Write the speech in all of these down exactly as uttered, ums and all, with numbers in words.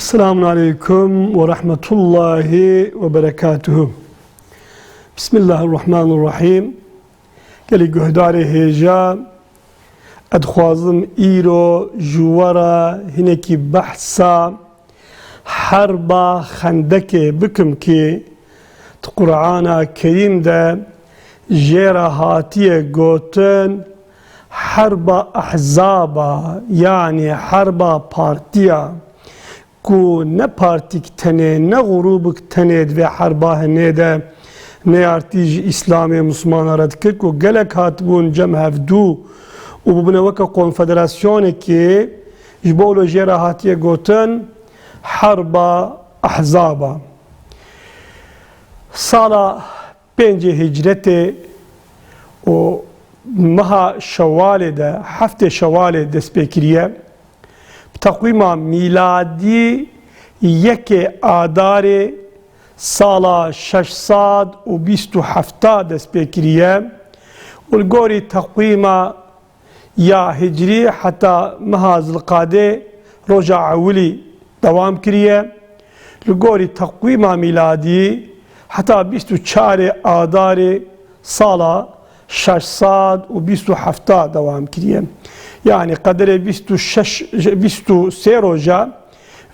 Selamun aleykum ve rahmetullahi ve berekatuhu. Bismillahirrahmanirrahim. Gelî guhdarê hêja, ez dixwazim îro ji we re hinekî behsa Herba Xendekê bikim ki di Qur'ana Kerîm de jê re hatiye gotin Herba Ehzaba, yanî Herba Partiya, ku ne partîk tenê, ne grûbik tenê di vê herba hinê de neyartî ji Îslamê Mislimana re dikir, ku gelek hatibûn cem hevdû û bibine weke konfederasyonekê, ji bo wilo jê re hatiye gotin Herba Ehzaba. Sala pêncê hicretê û meha Şewalê de, heftê Şewalê dest pê kiriye. Bi teqwîma mîladî yekê Adarê sala şeş sed û bîst û hefta dest pê kiriye û li gorî teqwîma ya hicrî heta meha Zilqadê roja ewilî dewam kiriye. Li gorî teqwîma mîladî heta bîst û çarê Adarê sala şeş sed û bîst û hefta dewam kiriye. Yanî qederê bîst û şeş, bîst û sê roja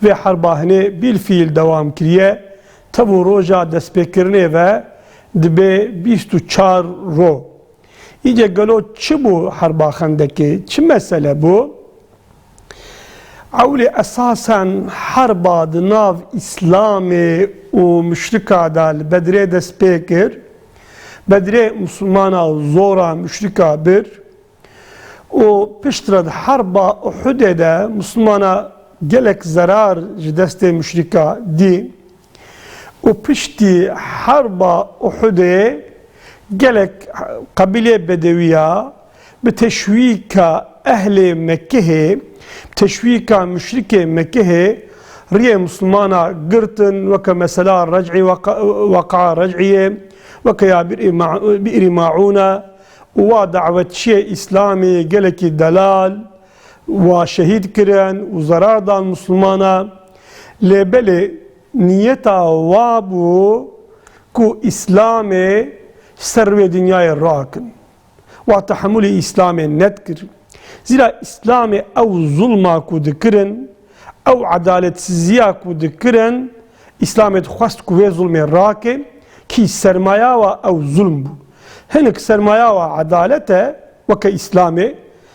vê herba hinê bîlfîl dewam kiriye. Tev û roja destpêkirinê ve dibe bîst û çar ro. Îce gelo çi bû Herba Xendekê? Çi mesele bû? Ewlî esasen herba di nav Îslamê û muşrika de li Bedrê dest pê kir. Bedrê Mislimana zora muşrika bir û piştre di herba Uhudê de Mislimana gelek zerar ji destê muşrika dî. Û piştî herba Uhudê gelek qebîlê bedewiya bi teşwîka ehlê Mekihê, bi teşwîka muşrikê Mekihê riyê Mislimana girtin, weke mesela Rec'î, weka, weka Rec'iyê, weke ya Bi'rî Ma-, Bi'rî Maûna û wa dawetçiyê Îslamê gelekî delal wa şehîd kirin û zerar dan Mislimana. Lê belê niyeta wa bû ku Îslamê ser wê dinyayê rakin. Wa tehemulî Îslamê nedikir. Zira Îslamê ew zulma ku dikirin, ew edaletsizîya ku dikirin, Îslamê dixwest ku wê zulmê rake, kî sermaya wa ew zulm bû. Hinek sermaya wa edalet e, weke Îslamê,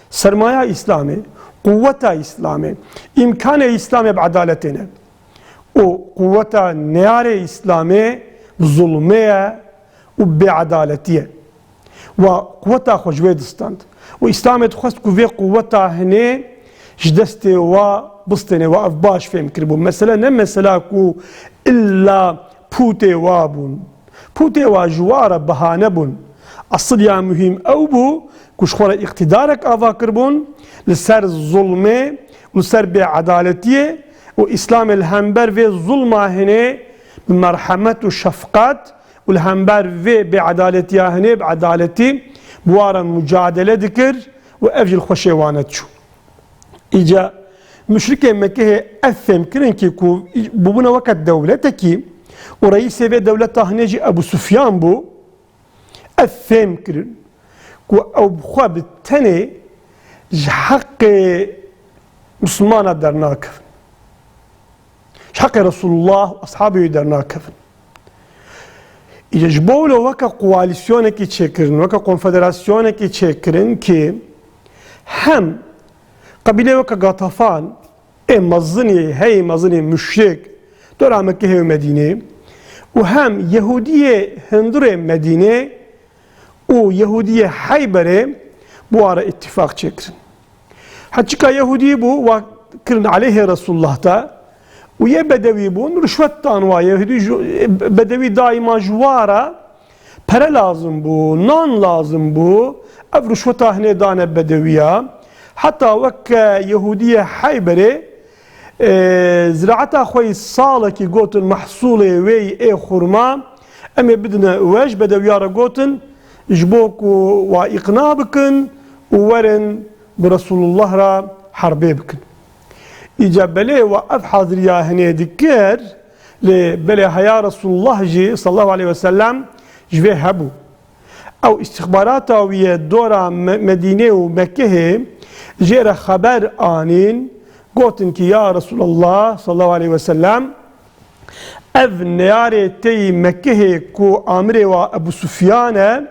sermaya Îslamê, quweta Îslamê, îmkanê Îslamê bi edaletê ne. Û quweta neyarê Îslamê bi zulmê ye û bêedaletî ye. Wa quweta xwe ji wê distand. Û Îslamê dixwest ku vê quweta hinê ji destê wa bistêne, wa ev baş fêm kiribû. Mesele ne mesela ku illa pûtê wa bûn. Pûtê wa ji wa re behane bûn. Esil ya muhîm ew bû ku ji xwe re îqtîdarek ava kiribûn li ser zulmê û li ser bêedaletiyê û Îslamê li hember vê zulma hinê bi merhemet û şefqet û li hember vê bêedaletiya hinê bi edaletî bi wa re mucadele dikir û ev jî li xweşê wan nediçû. Îca muşrikê Mekehê ev fêm kirin kî ku bûbûne weke dewletekî û reîsê vê dewleta hinê jî Ebû Sufyan bû, ev fêm kirin ku ew bi xwe bi tenê ji heqê Mislimana dernakevin. Ji heqê Resulullah û eshabê wî dernakevin. Îca ji bo wilo weke koalîsyonekî çêkirin, weke konfederasyonekî çêkirin ki hem qebîlê weke Gatafan ê mezinî, hey mezinî muşrik, dora Mekehê û Medînê û hem Yehûdiyê hundirê Medînê û Yehûdiyê Heyberê bi wa re îtîfaq çêkirin. Heçika Yehûdî bû, wa kirin aleyhê Resulullah de û yê bedewî bûn, rişwet dan wa. Yehûdî ji, bedewî daîma ji wa re pere lazim bû, nan lazim bû. Ev rişweta hinê dane bedewiya. Heta weke Yehûdiyê Heyberê, e, ziraeta xwe yî salekî gotin mehsûlê wê yî ê xurma, em ê bidine we, ji bedewiya re gotin, ji bo ku wa îqna bikin û werin bi Resulullah re herbê bikin. Îca belê we ev haziriya hinê dikir, lê belê heya Resulullah jî sallallahu aleyhi ve sellem ji vê hebû. Ew îstixbarata wî yê dora Me-, Medînê û Mekehê jê re xeber anîn, gotin ki ya Resulallah sallallahu aleyhi ve sellem, ev neyarê teyî Mekehê ku amirê wa Ebu Sufyan e,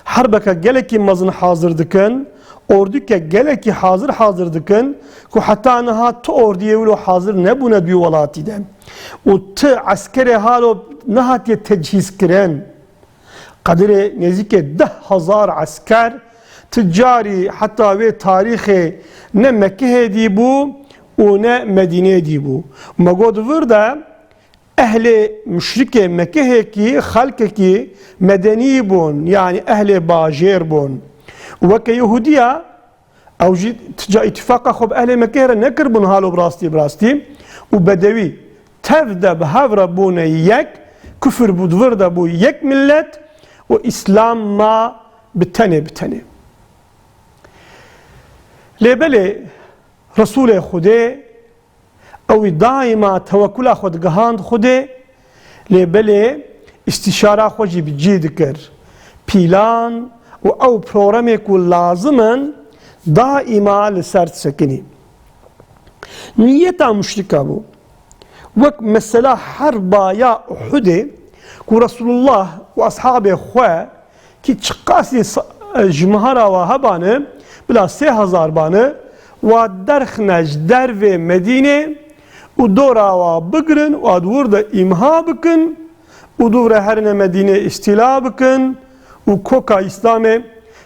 herbeke gelekî mezin hazir dikin, ordûke gelekî hazir hazir dikin ku heta niha tu ordiyê wilo hazir nebûne di wî welatî de û tu eskerê halo nehatiye tecihîzkirin. Qedirê nêzîkê deh hezar esker ti carî heta wê tarîxê ne Mekehê dîbû û ne Medînê dîbû. Me got vir de ehlê muşrikê Mekehê kî xelkekî medenî bûn, yanî ehlê bajêr bûn. Weke Yehudiya, ew jî ti ca îtîfaqa xwe bi ehlê Mekehê re nekiribûn halo bi rastî bi rastî û bedewî tev de bi hev re bûne yek, kufir bû di vir de bû yek millet û Îslam ma bi tenê bi tenê. Lê belê Resûlê Xwedê, ewî daîma tewekula xwe digihand Xwedê, lê belê îstîşara xwe jî bi cî dikir. Pîlan û ew programê ku lazim in daîma li ser disekinî. Niyeta muşrika bû. Wek mesela herba ya Uhudê ku Resulullah û ashabê xwe ki çiqasî sa-, ji mihara wa hebane, bila sê hezar bane, wa derxine ji dervê Medînê û dora wa bigirin, wa di wir de îmha bikin û di wir re herine Medînê îstîla bikin û koka Îslamê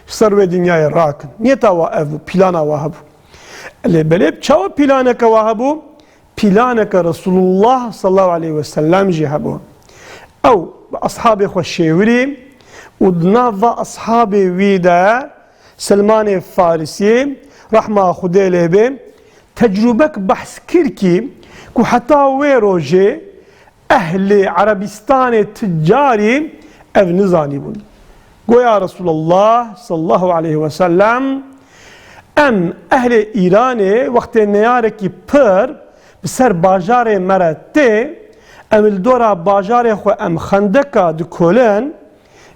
ji ser wê dinyayê rakin. Niyeta wa ev bû, pîlana wa hebû. Lê belê çawa pîlaneke wa hebû? Pîlaneke Resulullah sallallahu aleyhi ve sellem jî hebû. Ew bi ashabê xwe şêwirî û di nav va ashabê wî de Selmanê Farisî, rehma Xwedê lê bê, tecrûbek behs kir kî ku heta wê rojê ehlê Erebîstanê ti carî ev nizanîbûn. Goya Resulullah sallallahu aleyhi ve sellem, em ehlê Îranê wextê neyarekî pir bi ser bajarê me re tê, em li dora bajarê xwe em xendeka dikolin,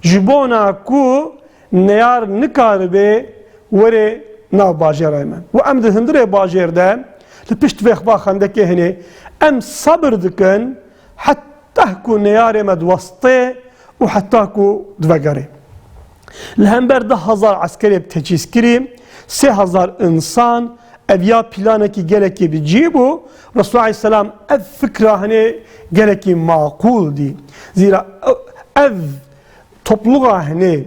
ji bona ku neyar nikaribe were nav bajêrê me. Û em di hundirê bajêr de li pişt vê xwe xendekê hinê, em sebir dikin heta ku neyarê me diwestê û heta ku divegere. Li hember deh hezar eskerê bi tecîz kirî, sê hezar însan, ev ya pîlanekî gelekî bi cî bû. Resulullah aleyhisselam ev fikra hinê gelekî maqûl dî. Zîra ev topluxa hinê,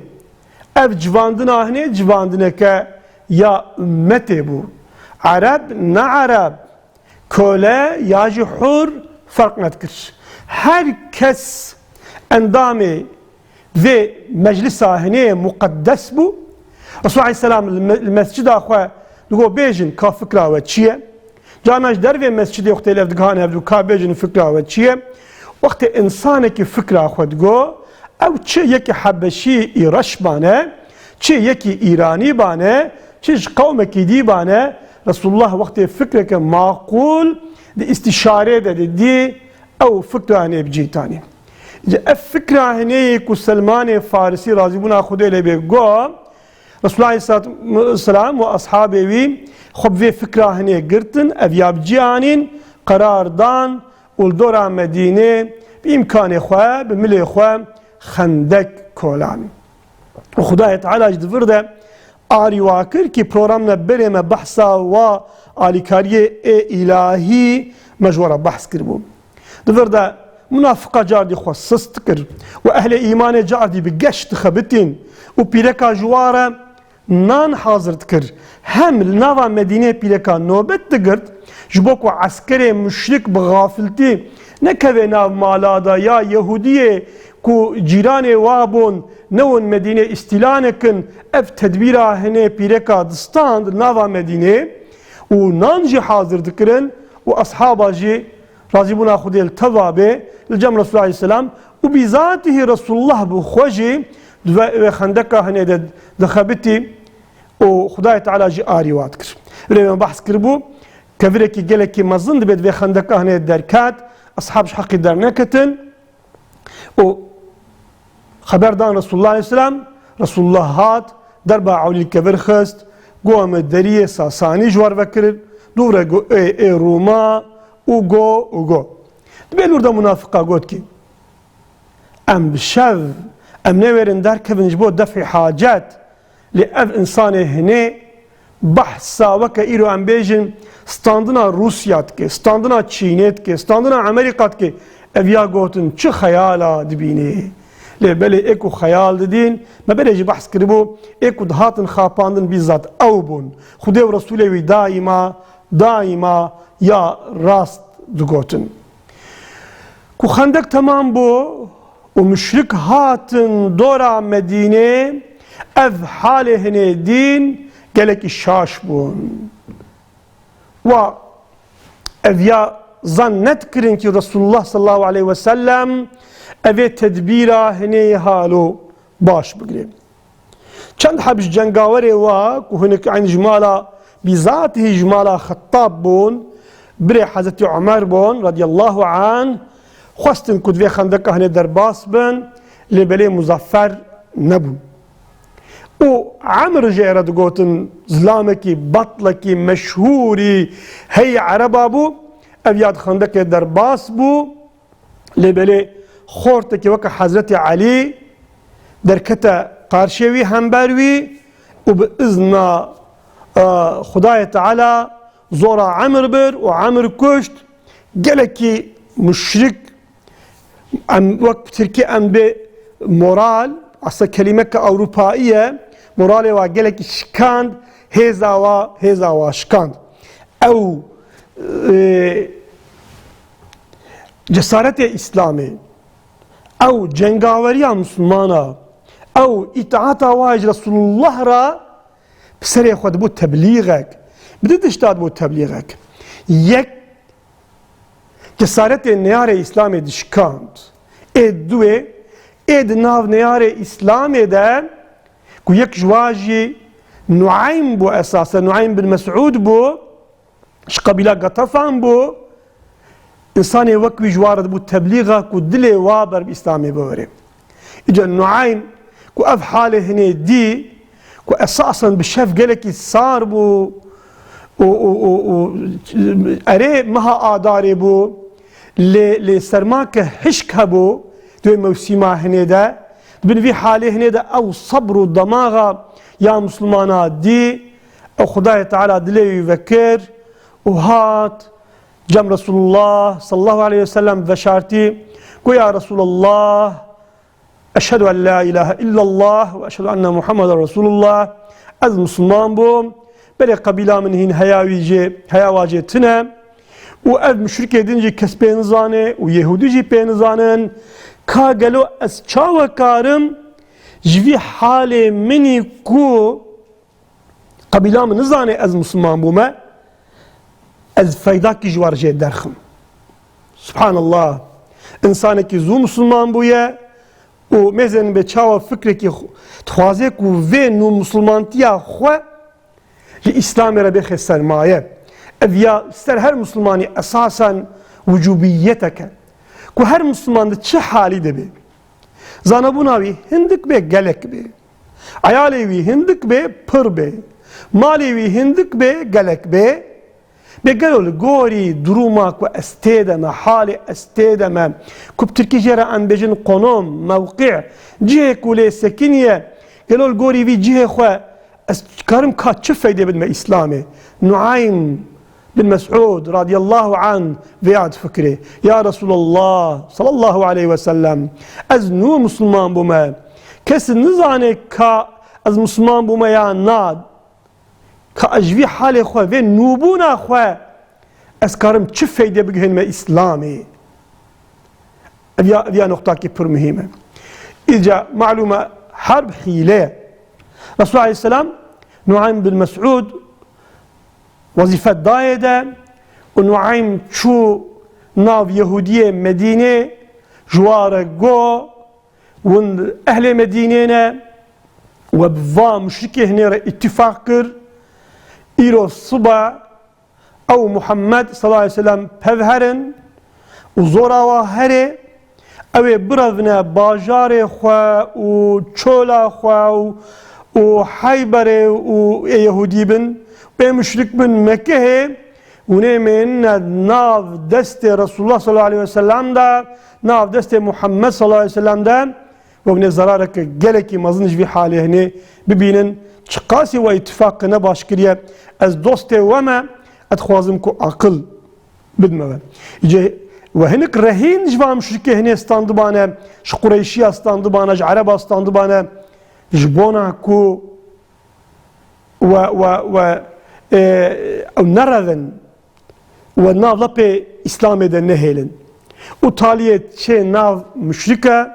ev civandina hinê civandineke ya ummetê bû. Ereb, ne Ereb, kole ya jî hur ferq nedikir. Her kes endamê vê meclisa hinê muqeddes bû. Resul aleyhisselam li me-, li mescida xwe digo, bêjin ka fikra we çi ye? Carna ji dervê mescidê wextê lev digihan hev digo, ka bêjin fikra we çi ye? Wextê însanekî fikra xwe digo, ew çi yekî Hebeşî î reş bane, çi yekî Îranî bane, çi ji qewmekî dî bane, Resulullah wextê fikreke maqûl di îstîşarê de didî, ew fikra hinê bi cî tanî. Ji ev fikra hinê yê ku Selmanê Farisî razîbûna Xwedê lê bê got, Resulullah aleyhisselatu vesselam û ashabê wî xwe bi vê fikra hinê girtin, ev ya bi cî anîn, qerar dan û li dora Medînê bi îmkanê xwe, bi milê xwe xendek kolan. Û Xwedayê Teala jî di vir de arî wa kir kî program ne berê me behsa wa alîkariyê ê îlahî me ji we re behs kiribû. Di vir de munafiqa cardî xwe sist dikir û ehlê îmanê cardî bi geş dixebitîn û pîreka ji wa re nan hazir dikir. Hem li nava Medînê pîreka nobet digirt, ji bo ku eskerê muşrik bi xafiltî nekeve nav mala de ya Yehûdiyê ku cîranê wa bûn, newin Medînê îstîla nekin, ev tedbîra hinê pîreka distand li nava Medînê û nan jî hazir dikirin û eshaba jî razîbûna Xwedê li teva bê, li cem Resulullah aleyhisselam û bîzatihî Resulullah bi xwe jî di ve-, vê xendeka hinê de dixebitî û Xwedayê Teala jî arî wa dikir. Lê me behs kiribû, kevirekî gelekî mezin dibê di vê xendeka hinê derket, eshab ji heqî derneketin û xeber dan Resulullah aleyhisselam, Resulullah hat, derba ewlî kevir xist, got, em ê deriyê Sasanî ji war vekirin, dû re got, ê, ê Rûma, û got, û got. Di bê lûr de munafiqa got kî, em bi şev, em newêrin derkevin ji bo defî hacet, lê ev însanê hinê behsa weke îro em bêjin standina Rûsya dike, standina Çînê dike, standina Amerîka dike. Ev ya gotin çi xeyala dibînê. Lê belê ê ku xeyal didîn, me berê jî behs kiribû, ê ku dihatin xapandin bîzat ew bûn. Xwedê û Resûlê wî daîma, daîma ya rast digotin. Ku xendek temam bû û muşrik hatin dora Medînê, ev halê hinê dîn gelekî şaş bûn. Wa ev ya zan nedikirin ki Resulullah sallallahu aleyhi ve sellem evê tedbîra hinê halo baş bigire. Çend heb ji cengawerê wa ku hinek eyn ji mala bîzatî ji mala Xettab bûn, birê Hezretî Omer bûn radiyallahu anh, xwestin ku di vê xendeka hinê derbas bin, lê belê muzaffer nebûn. Û Emr jê re digotin, zilamekî, batlekî, meşhûrî hey Ereba bû, ev ya di xendekê derbas bû. Lê belê xortekî weke Hezretî Elî derkete qarşê wî, hember wî û bi izna, e, Xwedayê Teala zora Emir bir û Emir kuşt. Gelekî muşrik, em wek bi tirkî em bê moral, aslında kelîmeke Ewropayî ye, moralê wa gelekî şikand, hêza wa, hêza wa şikand. Ew, e, cesaretê Îslamê, ew cengaweriya Mislimana, ew îtaata wa ji Resulullah re bi serê xwe dibû teblîxek, bi du tişta dibû teblîxek. Yek, cesaretê neyarê Îslamê dişikand. Ê duwê, ê di nav neyarê Îslamê de ku yek ji wa jî Nuaym bû esasa, Nuaym bin Mesûd bû, ji qebîla Gatefan bû, însanê wek wî ji wa re dibû teblîxa ku dilê wa ber bi Îslamê biwere. Îca Nuaym ku ev halê hinê dî, ku esasen bi şev gelekî sar bû û, û, û, û erê meha Adarê bû, lê, lê serma ke hişk hebû di wê mewsîma hinê de, di bin vî halê hinê de ew sebr û demaxa ya Mislimana dî, ew Xwedayê Teala dilê wî vekir û hat cem Resulullah sallallahu aleyhi ve sellem veşartî, got, ya Resulallah, eşhedü en la ilahe illallah ve eşhedü enne Muhammeden Resulullah. Ez Misliman bûm. Belê qebîla min hîn heya wî jê, heya wa jê tune. Û ev muşrikê din jî kes pê nizane û Yehûdî jî pê nizanin. Ka gelo ez çawa karim ji vî halê min î ku qebîla min nizane ez Misliman bûme, ez feydakî ji war jê derxim. Subhanallah. Însanekî zû Misliman bûye û mêzên bê çawa fikrekî xwe, dixwaze ku vê nû Mislimantiya xwe ji Îslamê re bêxe sermaye. Ev ya ser her Mislimanî esasen wicûbiyeteke. Ku her Misliman di çi halî de be. Zanebûna wî hindik bê, gelek bê. Eyalê wî hindik bê, pir bê. Malê wî hindik bê, gelek bê. Bê gelo li gorî durûma ku ez tê de me, halê ez tê de me, ku bi tirkî jê re em bêjin konom, mewqî, cihê ku lê sekiniye, gelo li gorî vî cihê xwe ez karim ka çi feydê bidime Îslamê? Nuaym bin Mes'ud radiyallahu anh vêya difikirê, ya Resulallah sallallahu aleyhi ve sellem, ez nû Misliman bûme. Kes nizane ka ez Misliman bûme ya na. Ka ez ji vî halê xwe, vê nûbûna xwe, ez karim çi feydê bigihînime Îslamê? Ev ya, ev ya noqtakî pir muhîm e. Îca malûm e herb hîle ye. Resul aleyhisselam Nuaym bin Mes'ud wezîfe dayê de û Nuaym çû nav Yehûdiyê Medînê, ji wa re got, hûn ehlê Medînê ne, we bi va muşrikê hinê re îtîfaq kir, îro sibe ew Muhammed sallallahu aleyhi ve sellem pevherin û zora wa herê, ew ê birevne bajarê xwe û çola xwe û, û Heyberê û ê Yehûdî bin, ê muşrik bin Mekehê, hûn ê mênine nav destê Resulullah sallallahu aleyhi ve sellem de, nav destê Muhammed sallallahu aleyhi ve sellem de, we hûn ê zerareke gelekî mezin ji vî halê hinê bibînin. Çiqasî we îtîfaqê ne baş kiriye, ez dostê we me, ez dixwazim ku aqil bidime we. Îce we hinik rehîn ji van muşrikê hinê standibane, ji Qureyşiya standibane, ji Ereba standibane, ji bona ku we, we, we, e, ew nerevin, we nav lepê Îslamê de nehêlin. Û taliyê çê nav muşrik e,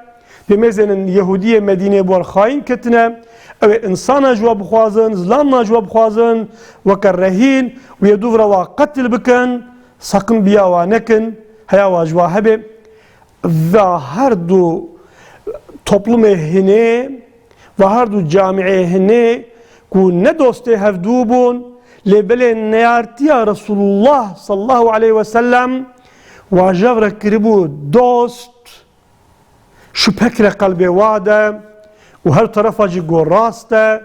pê mêzênin Yehûdiyê Medînê bi wan xayîn ketine, ew ê insana ji we bixwazin, zilamna ji we bixwazin, weke rehîn, û yê dû vira wa qetil bikin, seqin biya wa nekin, heya wa ji wa hebe. Va her du toplumê hinê, va her du camiyê hinê ku ne dostê hevdû bûn, lê belê neyartiya Resulullah sallallahu aleyhi ve sellem wa jev re kiribû dost, şüphe kire qelbê wa de û her terefa jî got rast e.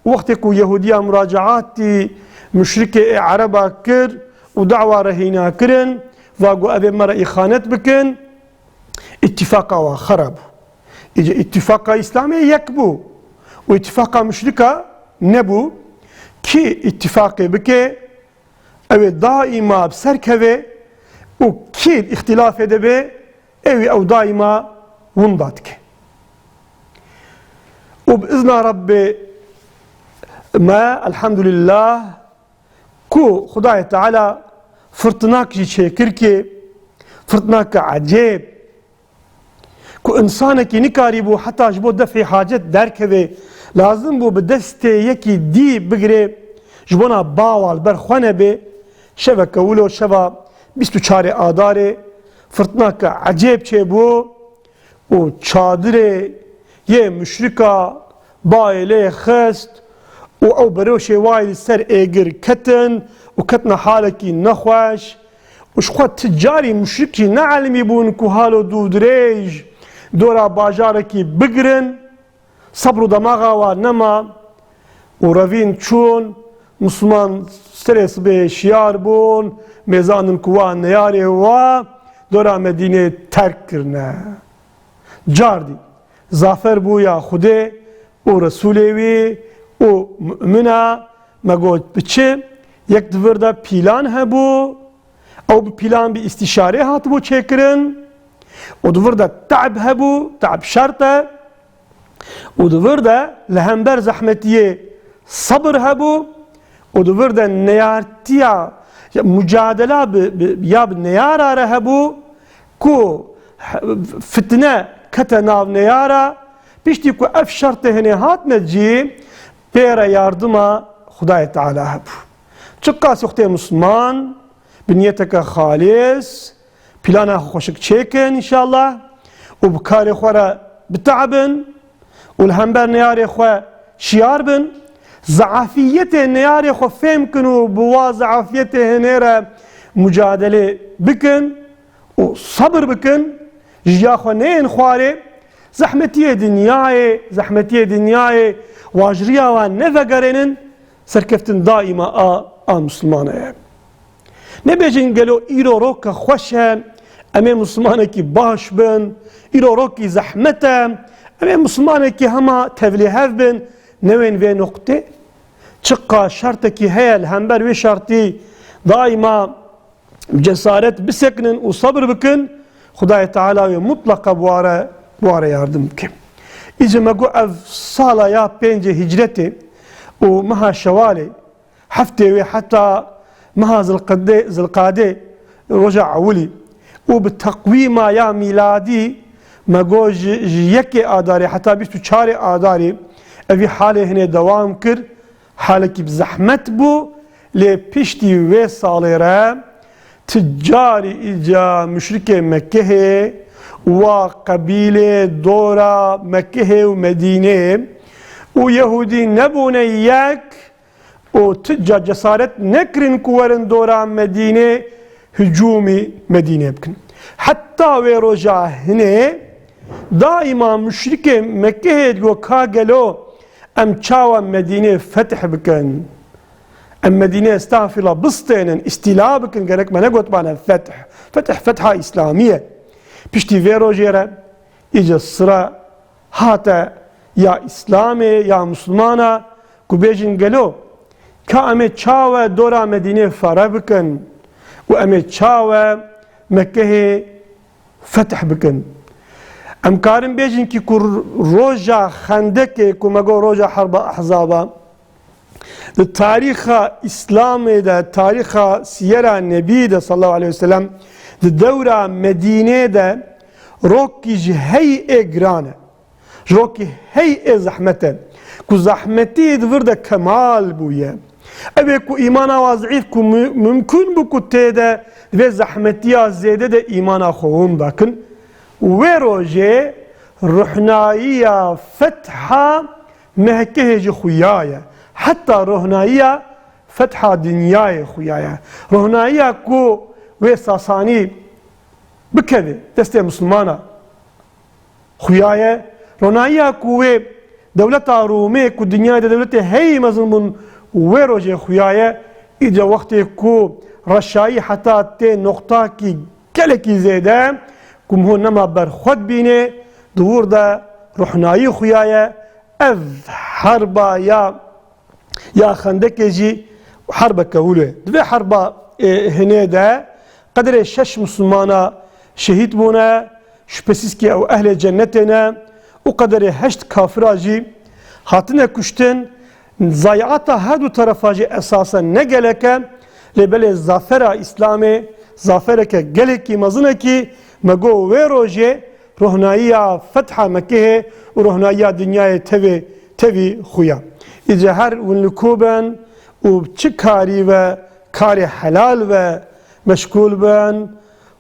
Û wextê ku Yehudiya muracaatî muşrikê ê Ereba kir û dawa rehîna kirin, va got, "Ev ê me re îxanet bikin." Îtîfaqa wa xera bû. Îca îtîfaqa Îslamê yek bû û îtîfaqa muşrika nebû. Kî îtîfaqê bike, ew ê daîma bi ser keve û kî îxtîlafê de be, ew ê ew daîma winda dike. Û bi izna Rebbê me, elhamdulillah, ku Xudayê Teala firtinak jî çêkir ki, firtinaka ecêb, ku însanekî nikarîbû heta ji bo defê hacet derkeve, lazim bû bi destê yekî dî bigire, ji bona bawa li ber xwe nebe, şeveke wilo şeva bîst û çarê Adarê firtinaka ecêb çêbû û çadirê yê muşrika bayê lê xist û ew beroşê wayî li ser êgir ketin û ketine halekî nexweş û ji xwe ti carî muşrik jî neelimî bûn ku halo dûvdirêj dora bajarekî bigirin. Sebr û demaxa wa nema û revîn çûn, Misliman serê sibê şiyar bûn, mêzandin ku wa neyarê wa dora Medînê terk kirine. Cardî zafer bû ya Xwedê û Resûlê wî û mumina me got bi çi? Yek di vir de pîlan hebû, ew bi pîlan bi îstîşarê hatibû çêkirin û di vir de te'b hebû, te'b şert e. Û di vir de li hember zehmetiyê sebir hebû û di vir de neyartiya, ya mucadela bi, bi, ya bi neyara re hebû ku fitne kete nav neyara, piştî ku ev şertê hinê hatine cî, pê re yardima Xudayê Teala hebû. Çiqas wextê Misliman bi niyeteke xalîs, Plana xwe xweşik çêkin înşallah û bi karê xwe re bite'bin û li hember neyarê xwe şiyar bin. Zeafiyetê neyarê xwe fêm kin û bi wa zeafiyetê hinê re mucadelê bikin û sebir bikin. Ji ya xwe neyên xwarê. Zehmetiyê dinyayê, zehmetiyê dinyayê, wa ji riya wan nevegerênin, serkeftin daîma a, a Mislimana ye. Nebêjin gelo îro roke xweş e, em ê Mislimanekî baş bin, îro rokî zehmet e, em ê Mislimanekî hema tevlîhev bin, newên vê noqtê. Çiqa şertekî heye, li hember wê şertî daîma bi cesaret bisekinin û sebir bikin, Xudayê Teala wê mutleqa bi wa re, bi wa re yardim bike. Îca me got ev sala ya pêncê hicretê û meha Şewalê, heftê wê heta meha Zilqidê-, Zilqadê roja ewilî û bi teqwîma ya mîladî me got ji, ji yekê Adarê heta bîst û çarê Adarê evî halê hinê dewam kir. Halekî bi zehmet bû, lê piştî wê salê re ti carî îca muşrikê Mekkehê, wa qebîlê dora Mekkehê û Medînê û Yehûdî nebûne yek, û ti ca cesaret nekirin ku werin dora Medînê hicûmî Medînê bikin. Heta wê roja hinê daîma muşrikê Mekkehê digo ka gelo em çawa Medînê fetih bikin? Em Medînê estexfirullah bistênin, îstîla bikin, gerek me negotmane fetih. Fetih, fetha îslamî ye. Piştî vê rojê re îca sira hate ya Îslamê, ya Mislimana, ku bêjin gelo, ka em ê çawe dora Medînê fare bikin û em ê çawe Mekkehê fetih bikin. Em karin bêjin ki ku roja Xendekê, ku me got roja Herba Ehzaba, di tarîxa Îslamê de, tarîxa siyera Nebî de sallallahu aleyhi ve sellem, di dewra Medînê de rokî ji hey ê giran e. Rokî hey ê zehmet e. Ku zehmetî di vir de kemal bûye. Ew ê ku îmana wa zîf ku mü-, mümkün bû ku tê de, divê zehmetiya zêde de îmana xwe hûn dakin. Wê rojê ruhnayiya fetha Mehkehê jî xuya ye. Heta ruhnayiya fetha dinyayê xuya ye. Ruhnayiya ku wê Sasanî bikeve destê Mislimana xuya ye. Ruhnayiya ku wê dewleta Rûmê ku dinyayê de dewletê hey mezin bûn wê rojê xuya ye. Îca wextê ku reşayî heta tê noqtakî gelekî zêde ku miho nema ber xwe dibînê, di wir de ruhnayî xuya ye. Ev herba ya, ya Xendekê jî herbeke wil e. Di vê herba, e, hinê de qederê şeş Mislimana şehîd bûne, şüphesiz ki ew ehlê cennetê ne û qederê heşt kafira jî hatine kuştin. Zayata her du terefa jî esasen ne gelek e, lê belê zafera Îslamê zafereke gelekî mezinekî me got wê rojê rohnayiya fetha Mekehê û rohnayiya dinyayê tevê tevî xuya. Îca her win li ku bin û çi karî ve karê helal ve meşgûl bin,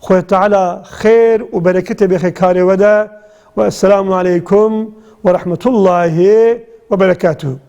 Xwê Teala xêr û bereketê bêxe karê we de. Ve esselamu aleykum ve rahmetullahi ve berekatuhu.